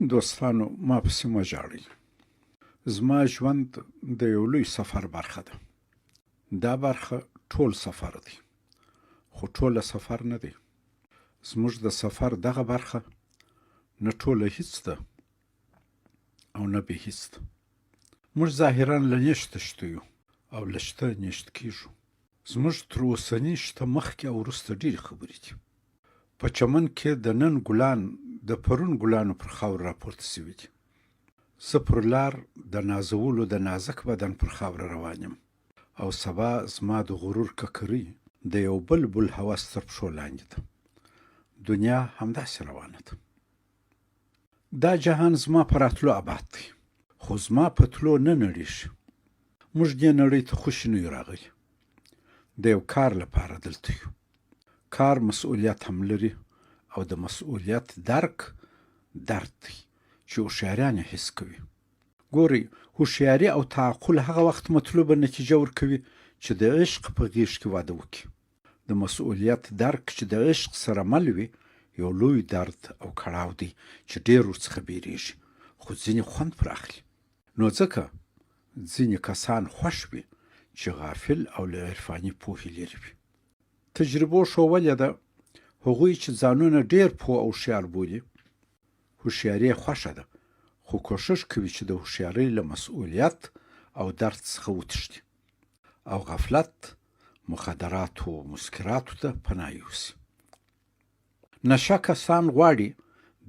دوستانو ما پسې مه ژاړئ. زما ژوند د یو لوی سفر برخه ده. دا برخه ټول سفر دی، خو ټوله سفر نه دی. زموږ د سفر دغه برخه نه ټوله هیڅ ده او نه بې هیڅ ده. موږ ظاهرا له نشته شته یو او له شته نشت کیږو. زموږ تر اوسني شته مخکې او وروسته ډېرې خبرې دي. په چمن کې د نن ګلان د پرون ګلانو پر خاوره راپورته شوي دي. زه پر لار د نازولو د نازک بدن پر خاوره روان یم او سبا زما د غرور ککرۍ د یو بل بوالهوس تر پښو لاندې ده. دنیا همداسې روانه ده. دا جهان زما په راتلو اباد دی، خو زما په تلو نه نړېږي. موږ دې نړۍ ته خوشې نه یو راغلي، د یو کار لپاره دلته یو. کار مسؤلیت هم لري او د مسؤلیت درک درد دی چې هوښیاریان یې حس کوي. ګورئ، هوښیاري او تعقل هغه وخت مطلوبه نتیجه ورکوي چې د عشق په غېږ کې واده وکړي. د مسؤلیت درک چې د عشق سره مل وي، یو لوی درد او کړاو دی چې ډېر ورڅخه بېرېږي، خو ځینې خوند پر اخلي. نو ځکه ځینې کسان خوښ وي چې غافل او له عرفاني پوهې لرې وي. تجربو ښوولې ده، هغوی چې ځانونه ډېر پوه او هوښیار بولي، هوښیاري یې خوښه ده، خو کوښښ کوي چې د هوښیارۍ له مسؤلیت او درد څخه وتښتي او غفلت، مخدراتو او مسکراتو ته پناه یوسي. نشه کسان غواړي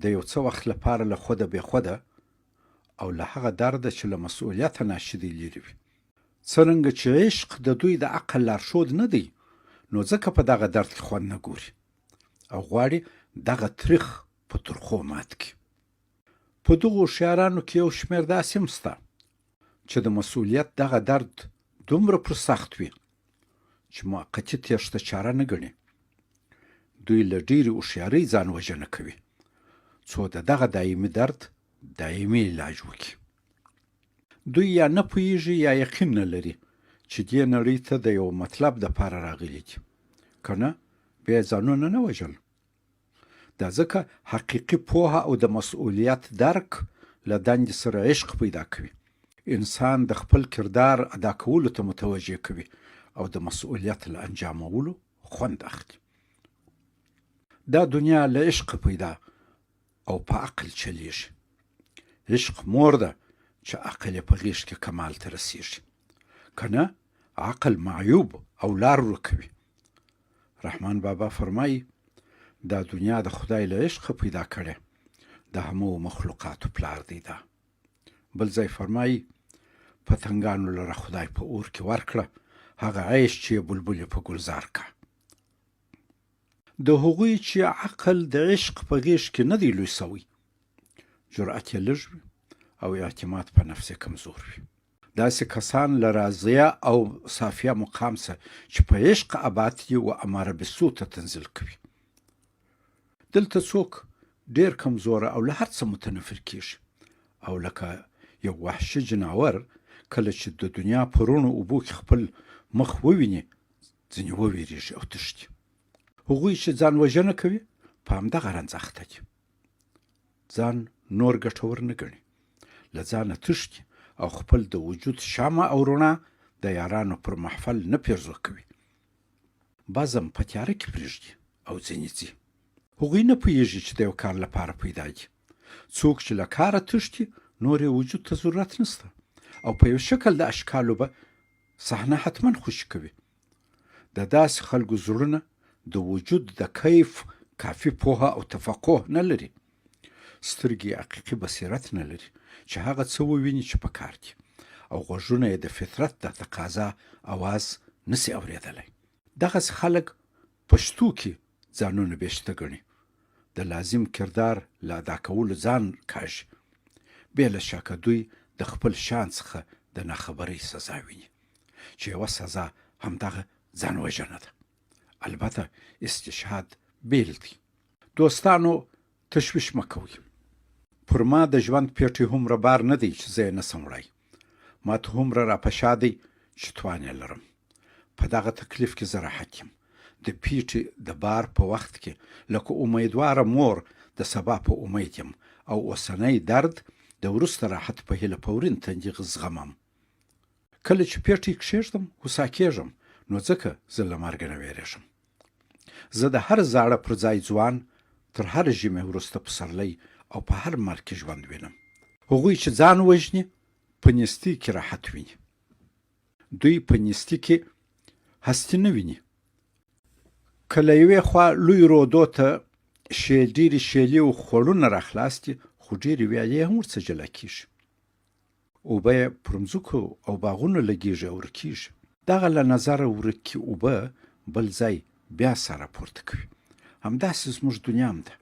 د یو څه وخت لپاره له خوده بې خوده او له هغه درده چې له مسؤلیته ناشي دی لیرې وي. څرنګه چې عشق د دوی د عقل لارښود نه دی، نو ځکه په دغه درد کې خوند نه ګوري او غواړي دغه تریخ په ترخو مات کړي. په دغو هوښیارانو کې یو شمېر داسې هم شته چې د مسؤلیت دغه درد دومره پر سخت وي چې موقتي تېښته چاره نه ګڼي. دوی له ډېرې هوښیارۍ ځان وژنه کوي څو د دغه دایمي درد دایمي علاج وکړي. دوی یا نه پوهېږي یا یقین نه لري چې دې نړۍ ته د یوه مطلب دپاره راغلي دي، که نه بیا یې ځانونه نه وژل. دا ځکه حقیقي پوهه او د مسؤلیت درک له دندې سره عشق پیدا کوي، انسان د خپل کردار ادا کولو ته متوجه کوي او د مسؤلیت له انجامولو خوند اخلي. دا دنیا له عشقه پیدا او په عقل چلیږي. عشق مور ده چې عقل یې په غېږ کې کمال ته رسیږي، که نه عقل معیوب او لار ورکوي. رحمان بابا فرمایي، دا دنیا د خدای له عشقه پیدا کړې، د همو مخلوقاتو پلار دی دا. بل ځای فرمایي، پتنګانو لره خدای په اور کې ورکړه هغه عیش چې یې بلبلې په ګلزار کا. د هغوی چې عقل د عشق په غېږ کې نه دی لوی شوی، جرأت یې لږ وي او اعتماد په نفس یې کمزور وي. داسې کسان له راضیه او صافیه مقام څخه چې په عشق اباد دي و اماره بالسوء ته تنزیل کوي. دلته څوک ډېر کمزوره او له هر څه متنفر کېږي او لکه یو وحشي جناور کله چې د دنیا په روڼو اوبو کې خپل مخ وویني ځینې ووېرېږي او تښتي. هغوی چې ځان وژنه کوي په همدغه رنځ اخته دي. ځان نور ګټور نه ګڼي، له ځانه تښتي او خپل د وجود شمع او رڼا د یارانو پر محفل نه پیرزو کوي. بزم په تیاره کې پرېږدي او ځینې ځي. هغوی نه پوهېږي چې د یو کار لپاره پیدا دي. څوک چې له کاره تښتي نور یې وجود ته ضرورت نشته او په یو شکل د اشکالو به صحنه حتما خوشې کوي. د داسې خلکو زړونه د وجود د کیف کافي پوهه او تفقه نه لري. سترګې یې حقیقي بصیرت نه لري چې هغه څه وویني چې په کار دي او غوږونه یې د فطرت د تقاضا اواز نسي اورېدلی. دغسې خلک په شتو کې ځانونه بې شته ګڼي، د لازم کردار له ادا کولو ځان کاږي. بې له شکه دوی د خپل شان څخه د ناخبرۍ سزا ویني چې یوه سزا همدغه ځان وژنه ده. البته استشهاد بیل دی. دوستانو تشویش مه کوئ. پر ما د ژوند پېټی هومره بار نه دی چې زه یې نه سم وړای. ماته هومره را په شا دی چې توان یې لرم. په دغه تکلیف کې زه راحت یم. د پېټي د بار په وخت کې لکه امیدواره مور د سبا په امید یم او اوسنی درد د وروسته راحت په هیله په ورین تندي زغمم. کله چې پېټی کښېږدم، هوسا کېږم، نو ځکه زه له مرګه نه وېرېږم. زه د هر زاړه پر ځای ځوان، تر هر ژمي وروسته پسرلی او په هر مرګ کې ژوند وینم. هغوی چې ځان وژني، په نیستۍ کې راحت ویني. دوی په نیستۍ کې هستي نه ویني. که له یوې خوا لوی رودو ته ډېرې شېلې او خوړونه راخلاص دي، خو ډېرې ویالې هم ورڅه جلا کېږي. اوبه یې پر مځکو او باغونو لګېږي او ورکېږي. دغه له نظره ورکې اوبه بل ځای بیا سر راپورته کوي. همداسې زموږ دنیا هم ده،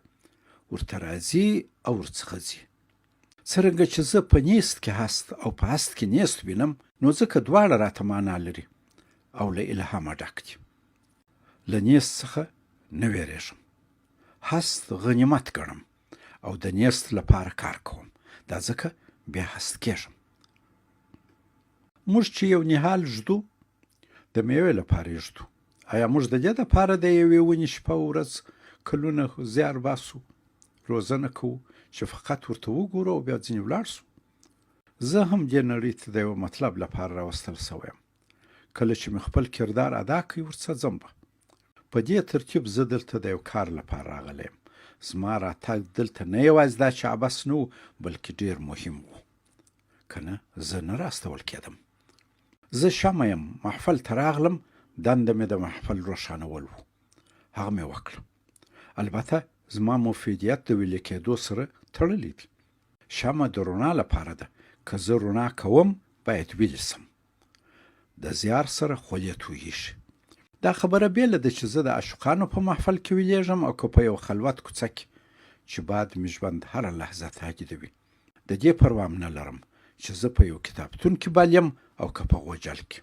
ورته راځي او ورڅخه ځي. څرنګه چې زه په نیست کې هست او په هست کې نیست وینم، نو ځکه دواړه راته معنا لري او له الهامه ډک دي. له نیست څخه نه وېرېږم، هست غنیمت ګڼم او د نیست لپاره کار کوم، دا ځکه بیا هست کېږم. موږ چې یو نهال ږدو، د میوې لپاره یې ږدو. آیا موږ د دې لپاره د یوې ونې شپه او ورځ کلونه زیار باسو، روزنه کوو چې فقط ورته وګورو او بیا ځینې ولاړ شو؟ زه هم دې نړۍ ته د یوه مطلب لپاره راوستل شوی یم. کله چې مې خپل کردار ادا کړ، ورڅه ځم به. په دې ترتیب زه دلته د یو کار لپاره راغلی یم. زما راتګ دلته نه یوازې دا چې عبث نه و، بلکې ډېر مهم و. که نه زه نه راستول کېدم. زه شمع یم، محفل ته راغلم، دنده مې د محفل روښانول وو. هغه مې وکړه. البته زما مفیدیت د ویلي کېدو سره تړلی دی. شمع د رڼا لپاره ده، که زه رڼا کوم باید ویلي شم. د زیار سره خولې تویږي. دا خبره بېله ده چې زه د عاشقانو په محفل کې ویلېږم او که په یوه خلوت کوڅه کې چې باد مې ژوند هره لحظه تهدیدوي. د دې پروا هم نه لرم چې زه په یو کتابتون کې بل یم او که په غوجل کې.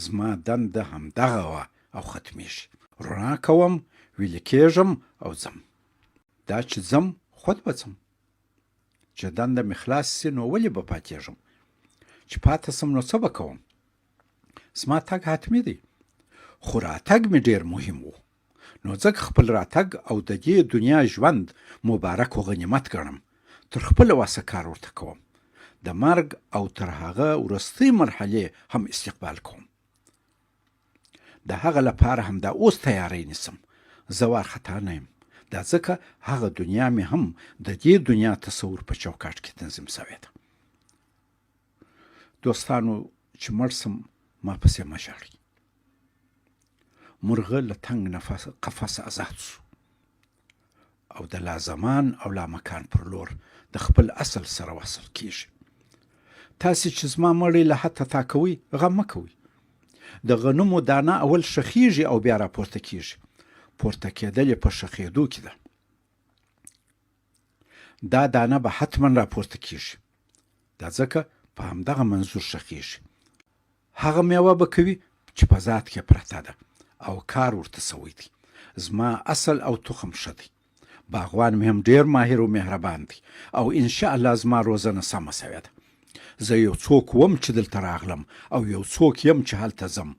زما دنده همدغه وه او ختمېږي. رڼا کوم، ویلي کېږم او ځم. دا چې ځم، خود به ځم. چې دنده مې خلاص شي نو ولې به پاتېږم؟ چې پاتې شم نو څه به کوم؟ زما تګ حتمي دی، خو راتګ مې ډېر مهم و. نو ځکه خپل راتګ او د دې دنیا ژوند مبارک و غنیمت ګڼم، تر خپله وسه کار ورته کوم، د مرګ او تر هغه وروستۍ مرحلې هم استقبال کوم. د هغه لپاره همدا اوس تیاری نیسم. زه وارخطا نه یم، دا ځکه هغه دنیا مې هم د دې دنیا تصور په چوکاټ کې تنظیم شوې ده. دوستانو چې مړ شم ما پسې مه ژاړئ. مرغه له تنګ نفس قفس ازاد شو او د لا زمان او لا مکان پر لور د خپل اصل سره وصل کیږي. تاسې چې زما مړی له حته تا کوئ، غم مه کوئ. د غنمو دانه اول شخیږي او بیا راپورته کیږي. پورته کېدل یې په شخېدو کې ده. دا دانه به حتما راپورته کیږي، دا ځکه په همدغه منظور شخیږي. هغه میوه به کوي چې په ذات کې پرته ده او کار ورته سوی دی. زما اصل او تخم ښه دی. باغوان مې هم ډېر ماهر او مهربان دی او انشاءالله زما روزنه سمه سوې ده. زه یو څوک وم چې دلته راغلم او یو څوک یم چې هلته ځم.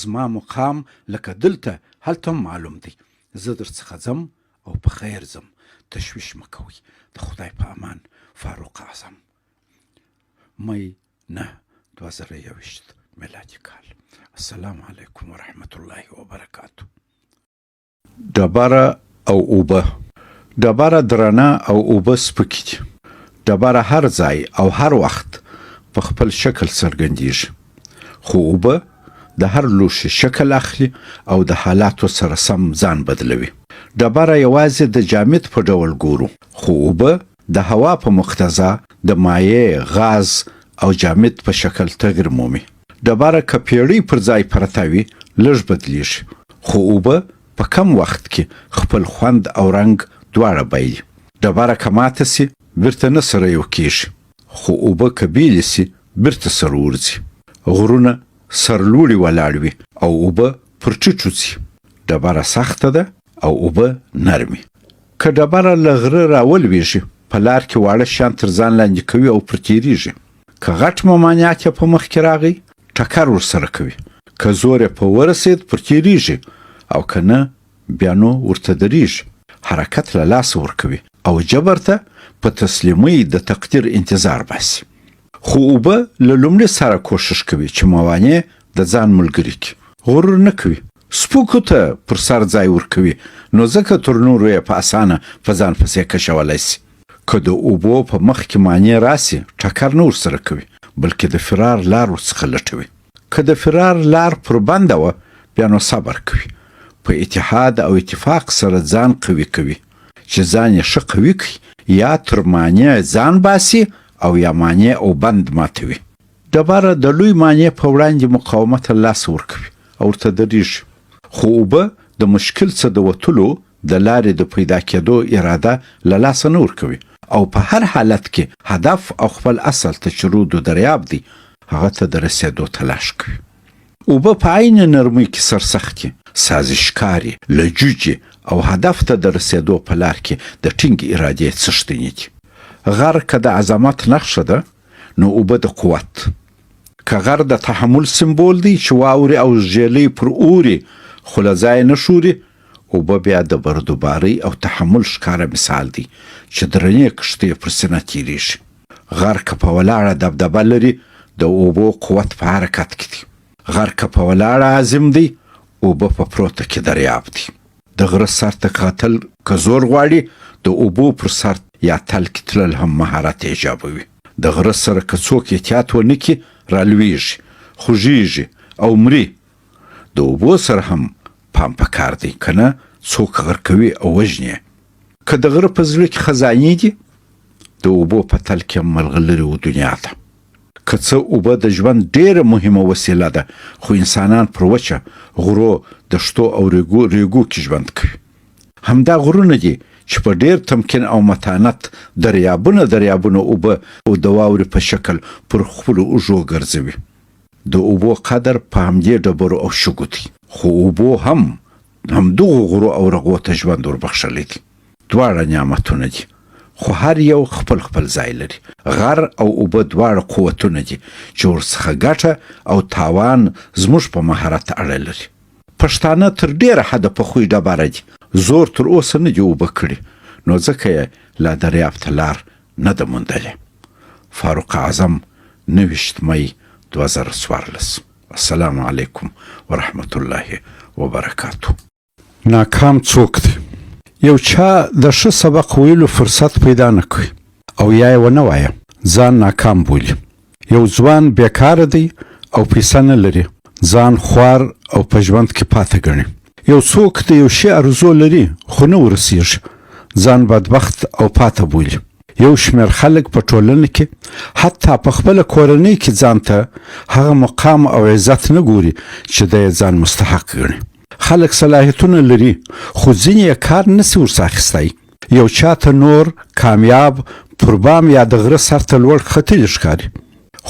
زما مقام لکه دلته هلته هم معلوم دی. زه درڅخه ځم او په خیر ځم، تشویش مه کوئ. د خدای په امان. فاروق اعظم. مۍ 9، 2021 میلادي کال. السلام علیکم ورحمت الله وبرکاتو. ډبره او اوبه. ډبره درنه او اوبه سپکې دي. ډبره هر ځای او هر وخت په خپل شکل څرګندېږي، خو اوبه د هر لوښي شکل اخلي او د حالاتو سره سم ځان بدلوي. ډبره یوازې د جامد په ډول ګورو، خو اوبه د هوا په مقتضا د مایع، غاز او جامد په شکل تغیر مومي. ډبره که پېړۍ پر ځای پرته وي، لږ بدلېږي، خو اوبه په کم وخت کې خپل خوند او رنګ دواړه بایلي. ډبره که ماته شي، بیرته نه سره یو کېږي، خو اوبه که بېلې شي، بیرته سره ورځي. غرونه سرلوړي ولاړ وي او اوبه پر ټیټو ځي. ډبره سخته ده او اوبه نرمې. که ډبره له غره راولوېږي، په لار کې واړه شیان تر ځان لاندې کوي او پر تېرېږي. که غټ ممانعت یې په مخ کې راغی، ټکر ورسره کوي. که زور یې په ورسېد، پر تېرېږي او که نه، بیا نو ورته درېږي. حرکت له لاسه ورکوي او جبر ته په تسلیمۍ د تقدیر انتظار باسي. خو اوبه له لومړي سره کوښښ کوي چې موانع د ځان ملګري کړي. غرور نه کوي، سپکو ته پر سر ځای ورکوي، نو ځکه تر نورو یې په اسانه په ځان پسې کشولای شي. که د اوبو په مخ کې مانع راشي، ټکر نه ورسره کوي، بلکې د فرار لار ورڅخه لټوي. که د فرار لار پر بنده وه، بیا نو صبر کوي، په اتحاد او اتفاق سره ځان قوي کوي، چې ځان یې ښه قوي کړي، یا تر مانع ځان باسي او یا مانع او بند ماتوي. ډبره د لوی مانع په وړاندې مقاومت له لاسه ورکوي او ورته درېږي، خو اوبه د مشکل څه د وتلو د لارې د پیدا کېدو اراده له لاسه نه ورکوي او په هر حالت کې هدف او خپل اصل ته چې رود و دریاب دی، هغه ته د رسېدو تلاش کوي. اوبه په عین نرمۍ کې سرسختې، سازشکارې، لجوجې او هدف ته د رسېدو په لار کې د ټینګې ارادې څښتنې دي. غر که د عظمت نښه ده، نو اوبه د قوت. که غر د تحمل سمبول دی چې واورې او ژیلۍ پر اوري خو له ځایه نه ښوري، اوبه بیا د بردبارۍ او تحمل ښکاره مثال دی چې درنې کښتۍ پر سینه تېرېږي. غر که په ولاړه دبدبه لري، د اوبو قوت په حرکت کې دی. غر که په ولاړه عظیم دی، اوبه په پروته کې دریاب دی. د غره سر ته ختل که زور غواړي، د اوبو پر سر یا تل کې تلل هم مهارت ایجابوي. د غره سره که څوک احتیاط ونه کړي، رالویږي، خوږیږي او مري. د اوبو سره هم پام پکار دی، که نه څوک غرقوي او وژني یې. که د غره په زړه کې خزانې دي، د اوبو په تل کې هم ملغلرې و دنیا ده. که څه اوبه د ژوند ډېره مهمه وسیله ده، خو انسانان پر وچه غرو، دښتو او ریګو ریګو کې ژوند کوي. همدا غرونه دي چې په ډېر تمکین او متانت دریابونه دریابونه اوبه د واورې په شکل پر خپلو اوږو ګرځوي. د اوبو قدر په همدې ډبرو او شګو دی، خو اوبو هم همدغو غرو او رغو ته ژوند وربخښلی دی. دواړه نعمتونه دي، خو هر یو خپل خپل ځای لري. غر او اوبه دواړه قوتونه دي چې ورڅخه ګټه او تاوان زموږ په مهارت اړه لري. پښتانه تر ډېره حده په خوی ډبره دي، زور تر اوسه نه دي اوبه کړي، نو ځکه یې لا دریاب ته لار نه ده موندلې. فاروق اعظم، 29 مۍ 2014. السلام علیکم ورحمت الله وبرکاته. ناکام څوک دی؟ یو چا د ښه سبق ویلو فرصت پیدا نه کړ او یا یې ونه وایه، ځان ناکام بولي. یو ځوان بېکاره دی او پیسه نه لري، ځان خوار او په ژوند کې پاته ګڼي. یو څوک د یو شي ارزو لري خو نه ورسیږي، ځان بدبخت او پاته بولي. یو شمېر خلک په ټولنه کې حتی په خپله کورنۍ کې ځان ته هغه مقام او عزت نه ګوري چې دی یې ځان مستحق ګڼي. خلک صلاحیتونه لري خو ځینې یې کار نسي ورڅخه اخیستی. یو چا ته نور کامیاب پر بام یا د غره سر ته لوړ ختلي ښکاري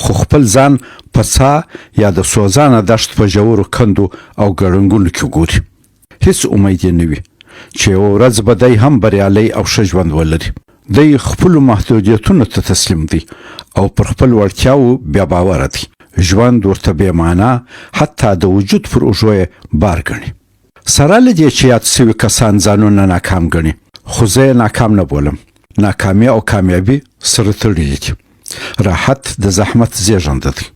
خو خپل ځان په څاه یا د سوزانه دښت په ژورو کندو او ګړنګونو کې ګوري. هیڅ امید یې نه وي چې یوه ورځ به دی هم بریالی او ښه ژوند ولري. دی خپلو محدودیتونو ته تسلیم دی او پر خپل وړتیاوو بې باوره دی. ژوند ورته بې معنا، حتی د وجود پر اوږو یې بار ګڼي. سره له دې چې یاد شوي کسان ځانونه ناکام ګڼي، خو زه یې ناکام نه بولم. ناکامي او کامیابي سره تړلي دي. راحت د زحمت زېږنده دی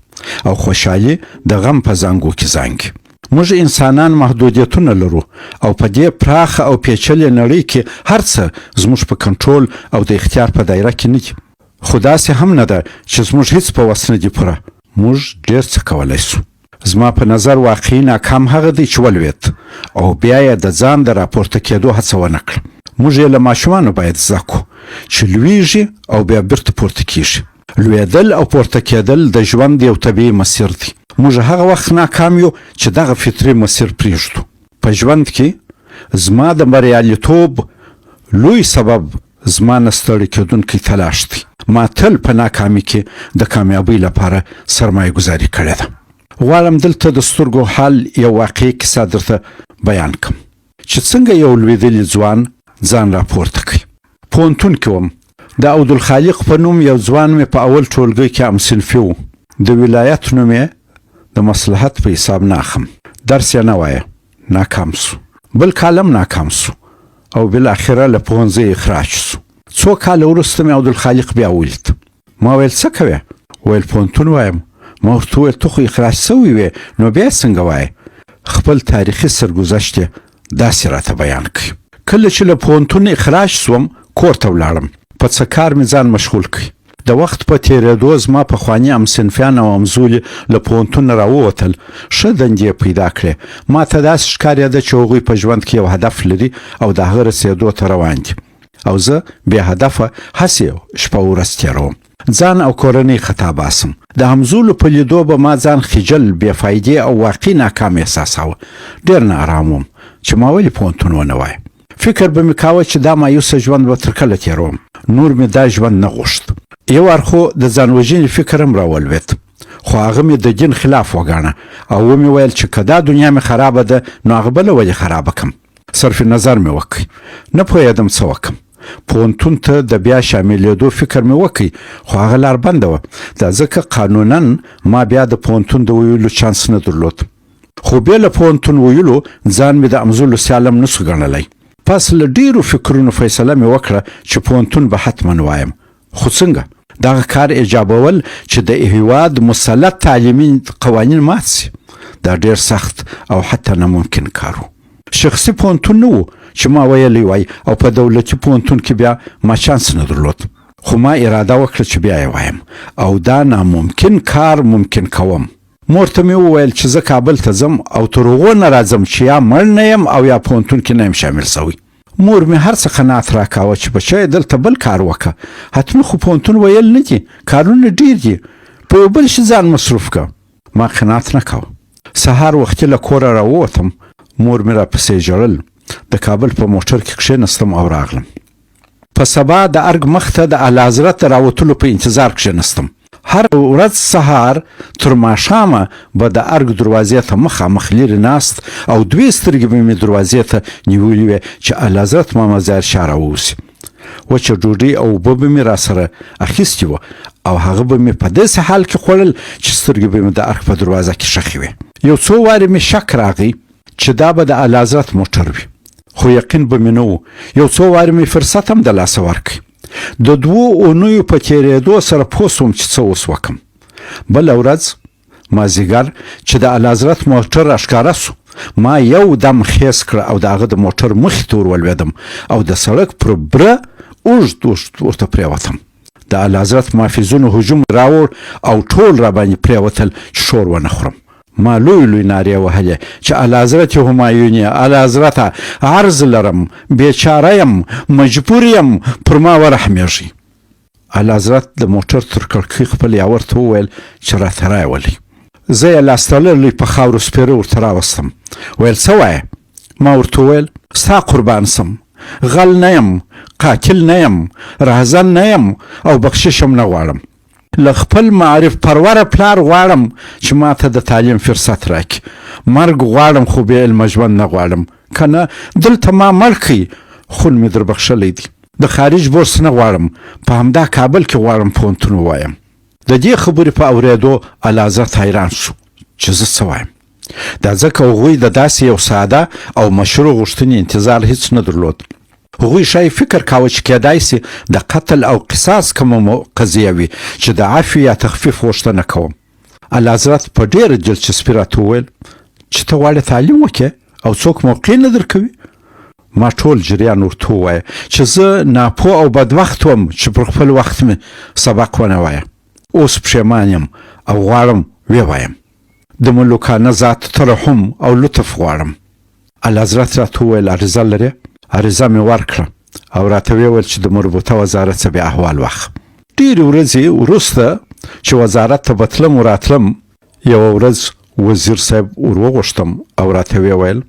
او خوشحالي د غم په زانګو کې زانګي. موږ انسانان محدودیتونه لرو او په دې پراخه او پیچلې نړۍ کې هر څه زموږ په کنټرول او د اختیار په دایره کې نه دي. خو داسې هم نه ده چې زموږ هیڅ په وس نه دي پوره. موږ ډېر څه کولای شو. زما په نظر واقعي ناکام هغه دی چې ولوېد او بیا یې د ځان د راپورته کېدو هڅه ونه کړه. موږ یې له ماشومانو باید زده کړو چې لوېږي او بیا بیرته پورته کېږي. لوېدل او پورته کېدل د ژوند یو طبیعي مسیر دی. موږ هغه وخت ناکام یو چې دغه فطري مسیر پرېږدو. په ژوند کې زما د بریالیتوب لوی سبب زما نه ستړی کېدونکی تلاش دی. ما تل په ناکامي کې د کامیابۍ لپاره سرمایه ګذاري کړې ده. غواړم دلته د سترګو حال یو واقعي کیسه درته بیان کړم چې څنګه یو لوېدلي ځوان ځان راپورته کړ. پوهنتون کې وم. د عبدالخالق په نوم یو ځوان مې په اول ټولګي کې همصنفي و. د ولایت نوم یې د مصلحت په حساب نه اخم. درس یې نه وایه. ناکام شو. بل کال هم ناکام شو او بالاخره له پوهنځۍ اخراج شو. څو کاله وروسته مې عبدالخالق بیا ولید. ما ویل څه کوې؟ ویل پوهنتون وایم. ما ورته وویل ته خو اخراج شوی وې نو بیا څنګه وایې؟ خپل تاریخي سرګذشت یې داسې راته بیان کړ. کله چې له پوهنتون اخراج شوم کور ته ولاړم. په څه کار مې ځان مشغول کړ. د وخت په تېرېدو زما پخواني همصنفیان او همزولي له پوهنتونه راووتل، ښه دندې یې پیدا کړې. ما ته داسې ښکارېده چې هغوی په ژوند کې یو هدف لري او د هغه رسېدو ته روان دي او زه بې هدفه هسې شپه ورځ تېروم. ځان او کورنۍ خطا باسم. د همزولو په لیدو به ما ځان خجل، بې فایدې او واقعي ناکام احساساوه. ډېر ناارام وم چې ما ولې پوهنتون ونه وایه. فکر به مې کاوه چې دا مایوسه ژوند به تر کله تېروم، نور مې دا ژوند نه غوښت. یو وار خو د ځان وژنې فکر هم راولوېد، خو هغه مې د دین خلاف وګاڼه او ومې ویل چې که دا دنیا مې خرابه ده نو هغه بله ولې خرابه کم؟ صرف نظر مې وکړ، نه پوهېدم څه وکم. پوهنتون ته د بیا شاملېدو فکر مې وکړ، خو هغه لار بنده وه، دا ځکه قانونا ما بیا د پوهنتون د ویلو چانس نه درلود. خو بې له پوهنتون ویلو ځان مې د امزولو سیال هم نسو ګڼلی. پس له ډېرو فکرونو فیصله مې وکړه چې پوهنتون به حتما وایم. خو څنګه؟ دغه کار ایجابول چې د هیواد مسلط تعلیمي قوانین مات سي. دا ډېر سخت او حتی ناممکن کار و. شخصي پوهنتون نه و چې ما ویلی وای او په دولتي پوهنتون کې بیا ما چانس نه درلود. خو ما اراده وکړه چې بیا یې وایم او دا ناممکن کار ممکن کوم. مور ته مې وویل چې زه کابل ته ځم او تر هغو نه راځم چې یا مړ نه یم او یا پوهنتون کې نه یم شامل شوی. مور مې هر څه قناعت راکاوه چې بچیه دلته بل کار وکړه، حتمي خو پوهنتون ویل نه دي، کارونه ډېر دي، په یو بل شي ځان مصروف کړه. ما قناعت نه کاوه. سهار وختي له کوره راووتم، مور مې راپسې ژړل، د کابل په موټر کې کښېنستم او راغلم. په سبا د ارګ مخ ته د اعلیحضرت د راوتلو په انتظار کښېنستم. هره ورځ سهار تر ماښامه به د ارګ دروازې ته مخامخ لیرې ناست او دوې سترګې به مې دروازې ته نیولې وې چې اعلیحضرت محمد ظاهر شاه راووځي. وچه ډوډۍ او اوبه به مې راسره اخیستې وه او هغه به مې په داسې حال کې خوړل چې سترګې به مې د ارګ په دروازه کې ښخې وې. یو څو وارې مې شک راغی چې دا به د اعلیحضرت موټر وي، خو یقین به مې نه و. یو څو وارې مې فرصت هم د لاسه ورکړ. د دوو اونیو په تېرېدو سره پوه شوم چې څه اوس وکم. بله ورځ مازیګر چې د اعلیحضرت موټر راښکاره شو، ما یو دم خېز کړه او د هغه د موټر مخې ته ور ولوېدم او د سړک پر بره اوږد اوږد ورته پرېوتم. د اعلیحضرت محافظینو هجوم راوړ او ټول راباندې پرېوتل چې شور ونه خورم. ما لوی لوی نارې وهلې چې اعلیحضرت همایوني، اعلیحضرته عرض لرم، بېچاره یم، مجبور یم، پر ما ورحمېږئ. اعلیحضرت د موټر تر کړکۍ خپل یاور ته وویل چې راته راولئ. زه یې لاس تړلی په خاورو سپېره ورته راوستم. ویل څه وایې؟ ما ورته وویل ستا قربان سم، غل نه یم، قاتل نه یم، رهزن نه یم او بخشش هم نه غواړم. له خپل معارف پروره پلار غواړم چې ما ته د تعلیم فرصت راکړي. مرګ غواړم خو بې علمه ژوند نه غواړم، که نه دلته ما مړ کړئ، خون مې در بخښلی دی. د خارج بورس نه غواړم، په همدا کابل کې غواړم پوهنتون ووایم. د دې خبرې په اورېدو اعلیحضرت حیران شو چې زه څه وایم. دا ځکه هغوی د داسې یو ساده او مشروع غوښتنې انتظار هیڅ نه درلود. هغوی ښایي فکر کاوه چې کېدای شي د قتل او قصاص کومه قضیه وي چې د عفوې یا تخفیف غوښتنه کوم. اعلیحضرت په ډېره دلچسپي راته وویل چې ته غواړې تعلیم وکړې او څوک موقع نه درکوي؟ ما ټول جریان ورته ووایه چې زه ناپوه او بدبخت وم چې پر خپل وخت مې سبق ونه وایه. اوس پښېمان یم او غواړم ویې وایم. د ملوکانه ذات ترحم او لطف غواړم. اعلیحضرت راته وویل عریضه لرې؟ عریضه مې ورکړه او راته ویې ویل چې د مربوطه وزارت څخه بیا احوال واخله. ډېرې ورځې وروسته چې وزارت ته به تلم وراتلم، یوه ورځ وزیر صاحب ور وغوښتم او راته ویې ویل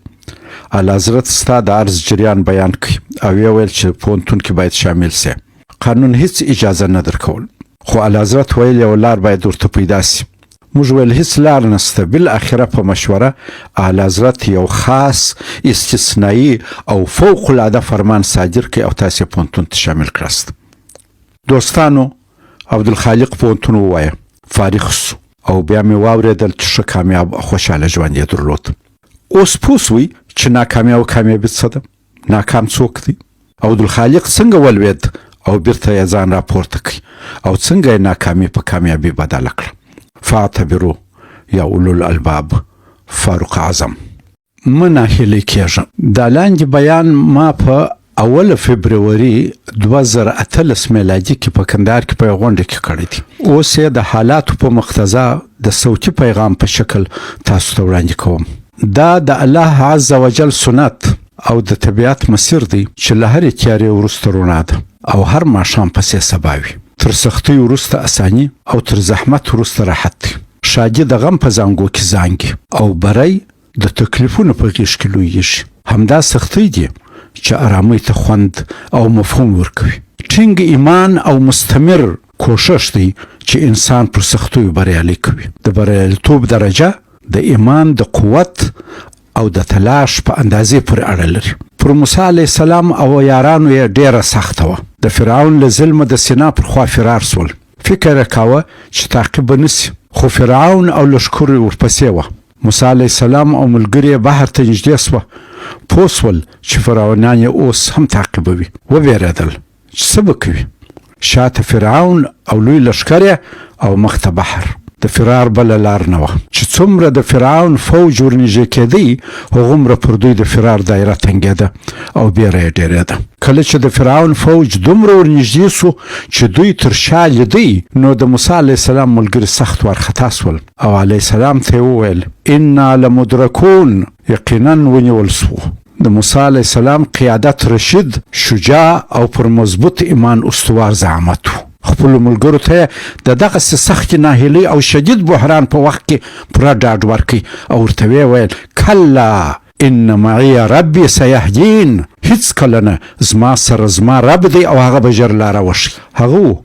اعلیحضرت ستا د عرض جریان بیان کړ او ویې ویل چې پوهنتون کې باید شامل سې. قانون هیڅ اجازه نه درکول، خو اعلیحضرت ویل یوه لار باید ورته پیدا سي. موږ ویل هیڅ لار نشته. بالاخره په مشوره اعلیحضرت یو خاص استثنایی او فوق العاده فرمان صادر کړ او تاسې پوهنتون ته شامل کړاست. دوستانو عبدالخالق پوهنتون ووایه، فارغ شو او بیا مې واورېدل چې ښه کامیاب او خوشحاله ژوند یې درلود. اوس پوه شوئ چې ناکامي او کامیابي څه ده؟ ناکام څوک دی؟ عبدالخالق څنګه ولوېد او بیرته یې ځان راپورته کړ او څنګه یې ناکامي په کامیابي بدله کړه. فاعتبرو یا اولو الالباب. فاروق اعظم. مه ناهیلی کېږه. دا لاندې بیان ما په اوله فبروري 2018 میلادي کې په کندهار کې په یوه غونډه کې کړی دی. اوس یې د حالاتو په مقتضا د صوتي پیغام په شکل تاسو ته وړاندې کوم. دا د الله عز وجل سنت او د طبیعت مسیر دی چې له هرې تیارې وروسته رڼا ده او هر ماښام پسې سبا وي. تر سختۍ وروسته اساني او تر زحمت وروسته راحت دی. ښادي د غم په زانګو کې زانګي او بری د تکلیفونو په غېږ کې لویږي. همدا سختۍ دي چې ارامۍ ته خوند او مفهوم ورکوي. ټینګ ایمان او مستمر کوښښ دی چې انسان پر سختیو بریالی کوي. د بریالیتوب درجه د ایمان د قوت او د تلاش په اندازې پورې اړه لري. پر موسی علیه السلام او یارانو یې ډېره سخته وه. د فرعون له ظلمه د سینا پر خوا فرار شول. فکر یې کاوه چې تعقیب به نه شي، خو فرعون او لښکرو یې ورپسې وه. موسی علیه السلام او ملګري یې بحر ته نږدې شوه، پوه شول چې فرعونیان یې اوس هم تعقیبوي. ووېرېدل چې څه به کوي؟ شاته فرعون او لوی لښکر یې او مخته بحر. د فرار بله لار نه وه. چې څومره د فرعون فوج ورنږدې کېدی، هغومره پر دوی د فرار دایره تنګېده او بېره یې ډېرېده. کله چې د فرعون فوج دومره ورنږدې شو چې دوی تر شا لیدی، نو د موسی علیه السلام ملګري سخت وارخطا شول او علیه السلام ته یې وویل، انا لمدرکون، یقینا ونیول شوو. د موسی علیه السلام قیادت رشید، شجاع او پر مضبوط ایمان استوار زعامت وو. خپلو ملګرو ته یې د دغسې سختې ناهیلۍ او شدید بحران په وخت کې پوره ډاډ ورکړ او ورته ویې ویل، کلا ان معي ربي سیهدین، هیڅکله نه، زما سره زما رب دی او هغه به ژر لاره وښیي. هغه وو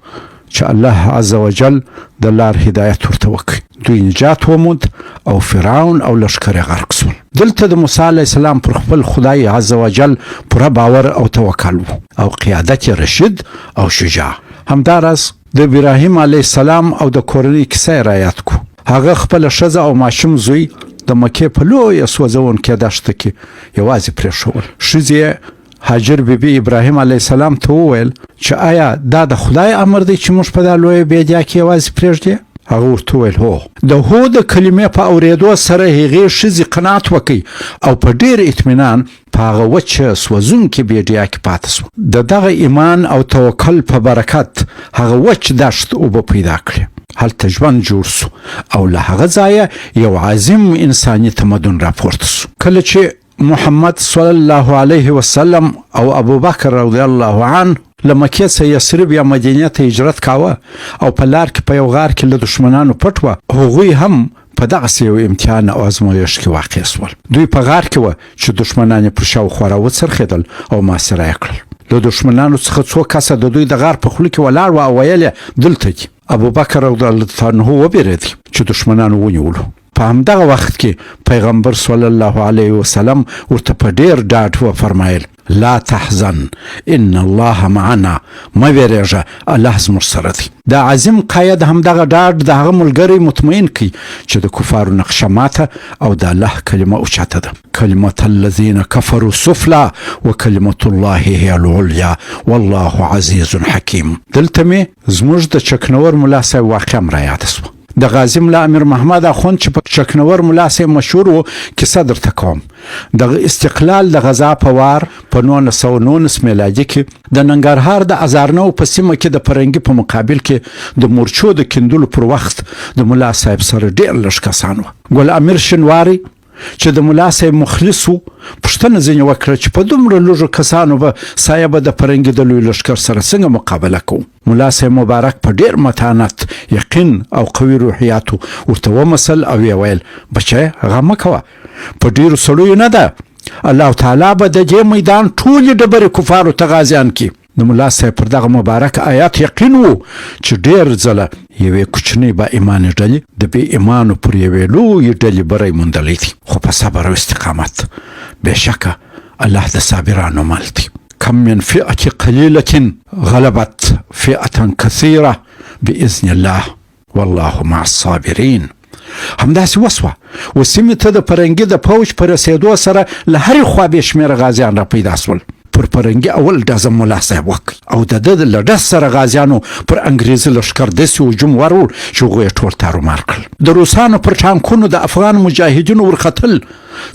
چې الله عزوجل د لار هدایت ورته وکړ، دوی نجات وموند او فرعون او لښکر یې غرق شول. دلته د موسی علیه السلام پر خپل خدای عزوجل پوره باور او توکل وو او قیادت یې رشید او شجاع. همداراز د ابراهیم علیه السلام او د کورنۍ کیسه یې رایاد کړو. هغه خپله ښځه او ماشوم زوی د مکې په لویه سوځونکې دښته کې یوازې پرېښول. ښځې یې هاجر بی بی ابراهیم علیه السلام ته وویل چې آیا دا د خدای امر دی چې موږ په دا لویه بیدیا کې یوازې پرېږدې؟ هغه ورته وویل هو. د هو د کلمې په اورېدو سره هغې ښځې قناعت وکړ او په ډېر اطمینان په هغه وچه سوځونکې بیډیا کې پاتې شوه. د دغه ایمان او توکل په برکت هغه وچ دښت اوبه پیدا کړې، هلته ژوند جوړ شو او له هغه ځایه یو عظیم انساني تمدن راپورته شو. کله چې محمد صلی الله علیه وسلم او ابوبکر رضی الله عنه له مکې څخه یثرب یا مدینې ته هجرت کاوه او په لار کې په یو غار کې له دښمنانو پټ وه، هغوی هم په دغسې یو امتحان او ازمویښت کې واقع شول. دوی په غار کې وه چې دښمنان یې پر شاوخوا راوڅرخېدل او محاصره یې کړل. له دښمنانو څخه څو کسه د دوی د غار په خوله کې ولاړ وه او ویل یې دلته دي. ابوبکر رضی الله عنه وبېرېد چې دښمنانو ونیولو. په همدغه وخت کې پیغمبر صلی الله علیه وسلم ورته په ډیر ډاډ وفرمایل، لا تحزن ان الله معنا، مه ویریږه الله زموږ سره دی. د عظیم قاید همدغه ډاډ د هغه ملګری مطمئن کړي چې د کفارو نقشه ماته او د الله کلمه اوچته ده. کلمة الذین کفروا سفلی وکلمة الله هی العلیا والله عزیز حکیم. دلته مې زموږ د چکنور ملا صاحب واقعه هم رایاده شوه. د غازي ملا امیر محمد اخوند چې په چکنور ملا صاحب مشهور و کیسه درته کوم. د استقلال د غزا په وار په 1919 میلادي کې د ننګرهار د ازارنو په سیمه کې د پرنګي په مقابل کې د مورچو د کیندلو پر وخت د ملا صاحب سره ډېر لږ کسان وه. ګل امیر شینواری چې د ملا صاحب مخلص و پوښتنه ځینې وکړه چې په دومره لږو کسانو به صاحب د پرنګي د لوی لښکر سره څنګه مقابله کوو. ملا صاحب مبارک په ډېر متانت، یقین او قوي روحیاتو ورته ومسل او ویې ویل، بچیه غم مه کوه، په ډېرو سړیو نه ده، الله تعالی به د دې میدان ټولې ډبرې کفارو ته غازیان کړي. د ملا صاحب پر دغه مبارک آیات یقین وو چې ډېر ځله یوې کوچنۍ با ایمانې ډلې د بې ایمانو پر یوې لویې ډلې بری موندلی دی، خو په صبر او استقامت. بېشکه الله د صابرانو مل دی. کم من فئة قلیلة غلبت فئة کثیرة باذن الله والله مع الصابرین. همداسې وسوه. و سیمې ته د پرنګي د پوج په رسېدو سره له هرې خوا بې شمېره غازیان را پیدا شول. پر پرنګي اول ډز ملا صاحب وکړ او د ده له ډز سره غازیانو پر انګریزي لښکر داسې هجوم وروړ چې هغوی یې ټول تارومار کړل. د روسانو پر ټانکونو د افغان مجاهدینو ورختل،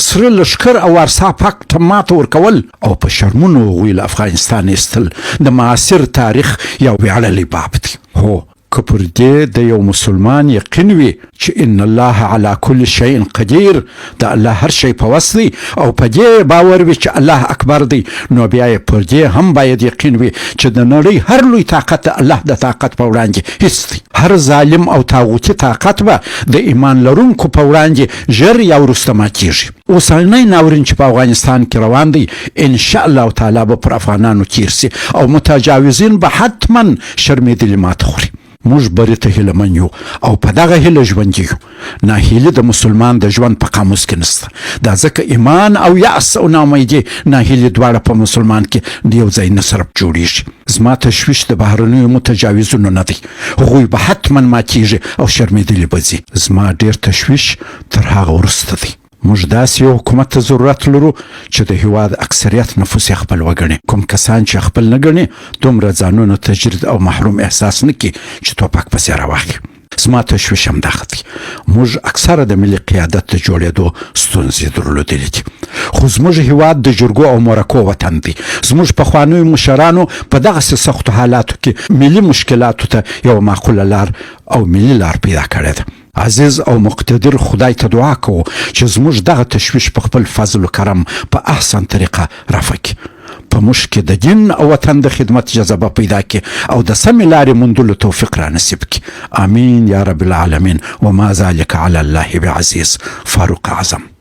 سره لښکر او وارسا پاک ته ماته ورکول او په شرمونو هغوی له افغانستانه ایستل د معاصر تاریخ یو ویاړلی باب دی. هو! که پر دې د یو مسلمان یقین وي چې ان الله علی کل شیء قدیر، د الله هر شی په وس دی، او په دې یې باور وي چې الله اکبر دی، نو بیا یې پر دې هم باید یقین وي چې د نړۍ هر لوی طاقت د الله د طاقت په وړاندې هیڅ دی. هر ظالم او طاغوتي طاقت به د ایمان لرونکو په وړاندې ژر یا وروسته ماتیږي. اوسنی ناورین چې په افغانستان کې روان دی، ان شاء الله تعالی به پر افغانانو تیر شي او متجاوزین به حتما شرمېدلي ماته خوري. موږ بري ته هیله من یو او په دغه هیله ژوندي یو. ناهیلي د مسلمان د ژوند په قاموس کې نشته. دا ځکه ایمان او یأس او ناامیدي، ناهیلي دواړه په مسلمان کې د یو ځای نه سره جوړیږي. زما تشویش د بهرنیو متجاوزینو نه دی، هغوی به حتما ماتیږي او شرمېدلي به ځي. زما ډېر تشویش تر هغه وروسته دی. موږ داسې یو حکومت ته ضرورت لرو چې د هیواد اکثریت نفوس یې خپل وګڼي. کوم کسان چې خپل نه ګڼي دومره ځانونه تجرید او محروم احساس نه کړي چې توپک پسې راواخلي. زما تشویش هم دغه دی. موږ اکثره د ملي قیادت د جوړېدو ستونزې درلودلې دي. خو زموږ هیواد د جرګو او مرکو وطن دی. زموږ پخوانیو مشرانو په دغسې سختو حالاتو کې ملي مشکلاتو ته یوه معقوله لار او ملي لار پیدا کړې ده. عزیز او مقتدر خدای ته دعا کوو چې زموږ دغه تشویش په خپل فضل و کرم په احسن طریقه رفع کړي، په موږ کې د دین او وطن د خدمت جذبه پیدا کړي او د سمې لارې موندلو توفیق را نصیب کړي. امین یا رب العالمین وما ذلک علی الله بعزیز. فاروق اعظم.